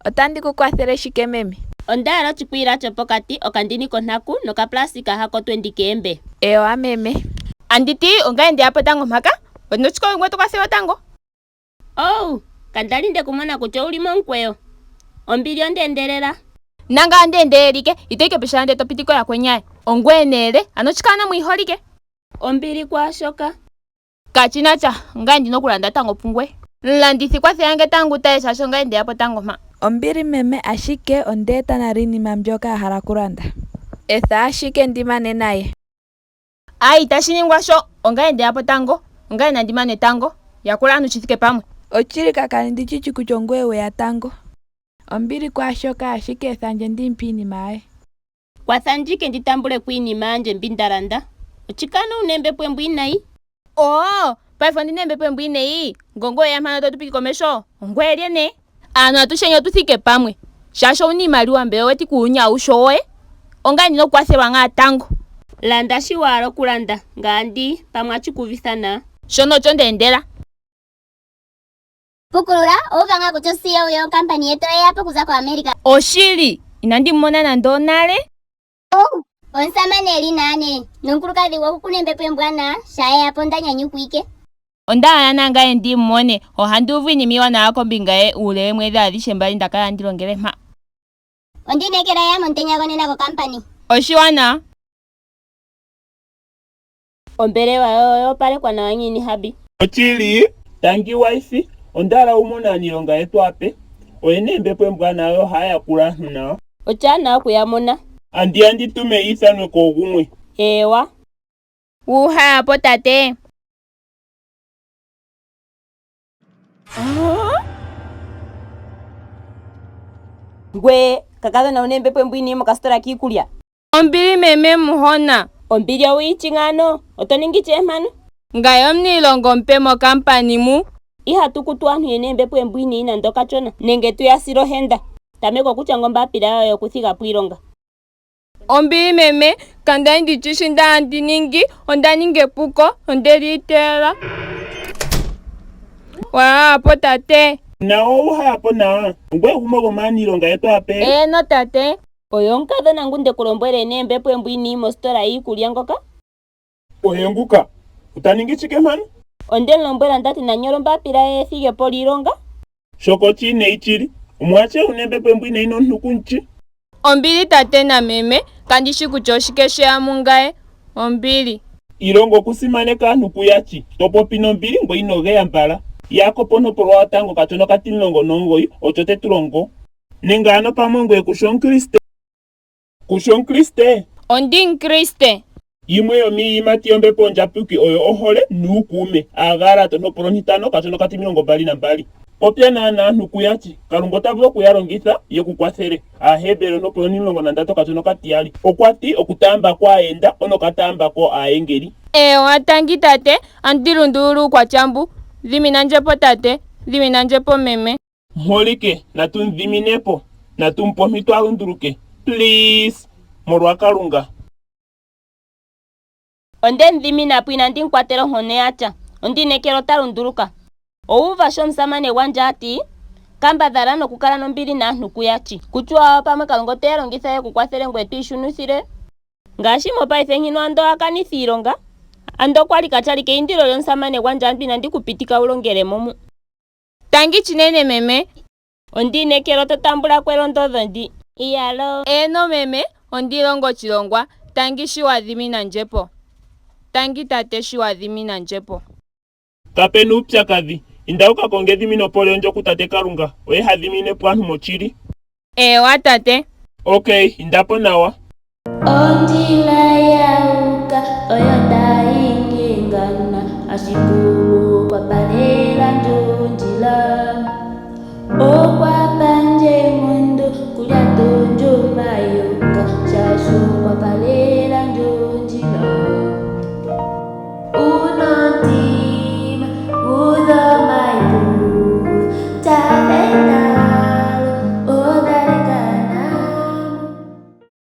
Otandi ku kwathele shike meme? Onda hala oshikwiila shopokati, okandini kontaku nokaplastika hako twendi keembe. Ewa meme. Anditi ongaye ndeya po tango mpaka, onochike ngwe to kwathelwa tango? Oh, kandali nde ku mona kutya owu li momukweyo. Ombili onda endelela. Nanga andi endelelike, ito ike peshala ndele to piti ko yakweni aye. Ongweye neele, ano chikana mwiiholike. Ombili kwaashoka. Kachi na tya, ongaye ndina okulanda tango pungweye. Mulandithi kwathelange tango utale shaashi ongaye ndeya po tango mpa. Ombili meme, ashike onda eta nale iinima mbyoka a hala okulanda. Etha ashike ndi mane naye. Ayi itashi ningwa sho, ongaye ndeya po tango, ongaye nandi mane tango. Yakula aantu shi thike pamwe. Oshili kakali ndi shi shi kutya ongoye weya tango. Ombili kwaashoka, ashike ethandje ndi mu pe iinima ye. Kwatha ndjike ndi tambule ko iinima yandje mbi nda landa. Ochikano una embepo embwiinayi. Oh, paife ondina embepo embwiinayi, ngongoye ya mpano to tu piki komesho, ongweye lye nee? Aantu atusheni otu thike pamwe, shaashi owuna iimaliwa mbela oweti kuuyuni awushe owoye, ongaye ndina okukwathelwa ngaa tango. Landa shi wa hala okulanda, ngaa ndi, pamwe achi ku uvitha naa. Shono ocho nda endela. Pukulula, owu uva ngaa kutya o-CEO yokampani yetu oye ya po okuza koAmerica? Oshili, inandi mu mona nando onale. Oh, omusamane e li naa nee, nomukulukadhi gwe oku na embepo embwanawa, shaa e ya po onda nyanyukwa ike. Onda hala nangaye ndi mu mone. Ohandi uvu iinima iiwanawa kombinga ye uule weemwedhi adhishe mbali nda kala handi longele mpa. Ondi inekela e ya momutenya gonena kokampani. Oshiwanawa. Ombelewa yoye oyo opalekwa nawa ngiini hubby? Oshili, tangi wifey, onda hala wu mone aaniilonga yetu aape. Oyena eembepo embwanawa yo ohaya yakula aantu nawa. Oshaanawa oku ya mona. Andiya ndi tume yi ithanwe koogumwe. Eewa. Wuhala po tate. Ngweye kakadhona wuna eembepo embwiinayi mokasitola kiikulya. Ombili meme muhona. Ombili owiityi ngaano? Oto ningi tye mpano? Ngaye omuniilonga omupe mokampani mu. Ihatu kutu aantu yena eembepo embwiinayi nando okashona nenge tu ya sile ohenda. Tameka okutyanga ombaapila yoye yokuthiga po iilonga. Ombili meme, kandali ndi tshi shi nda handi ningi, onda ninga epuko, onde li iteela. Wa po tate. Nawa owu haya po nawa? Ongweye gumwe gomaaniilonga yetu aape? Eeno tate. Oye omukadhona ngu nde ku lombwele e na eembepo embwiinayi mositola yiikulya ngoka? Oye nguka. Ota ningi chike mpano? Onde mu lombwela nda ti na nyole ombapila ye ethigepo lyiilonga. Shoka ochiineyi chili. Omuache una embepo embwiinayi nomuntu ku mu chi. Ombili tate nameme, kandi shi kutya oshike she ya mungaye. Ombili. Ilonga okusimaneka aantu kuya chi. To popi nombili ngoye ino geya mbala. Jakob ontopolwa yotango okatona okatimulongo nomugoyi ocho te tu longo. Nenge ano pamwe ngoye ku shi omukriste? Ku shi omukriste? Ondi mukriste. Yimwe yomiiyimati yOmbepo Ondjapuki oyo ohole nuukuume. Aagalatia ontopolwa ontitano okatona okatimilongo mbali nambali. Popya naa naantu kuya ti, Kalunga ota vulu oku ya longitha ye ku kwathele. Aaheberi ontopolwa ontimulongo nandatu okatona okatiyali. Okwa ti, Okutaamba ko aayenda onokataamba ko aayengeli. Eewa, tangi tate. Andi lundulula uukwatya mbu. Dhimina ndje po tate. Dhimina ndje po meme. Muholike, natu mu dhimine po. Natu mu pe ompito a lunduluke. Please! Molwa Kalunga. Onde mu dhimina po, inandi mu kwatela onkone ya tya. Ondi inekela ota lunduluka. Owu uva sho omusamane gwandje a ti, Kambadhala nokukala nombili naantu kuya tyi. Kutya pamwe Kalunga ote ya longitha ye ku kwathele ngoye to ishunuthile. Ngaashi mopaife nghino ando owa kanitha iilonga, ando okwa li katya li keindilo lyomusamane gwandje ando inandi ku pitika wu longele mo mu. Tangi chinene meme. Ondi inekela oto tambula ko elondodho ndi. Iyaloo. Eeno meme, ondi ilonga ochilongwa. Tangi shi wa dhimina ndje po. Tangi tate shi wa dhimina ndje po. Kape na uupyakadhi. Inda wu ka konge edhiminopo lyoondjo kuTate Kalunga. Oye ha dhimine po aantu moshili. Eewa tate. Okay, inda po nawa. Ondjila ya uka oyo tayi nyengana, ashike okwa pala.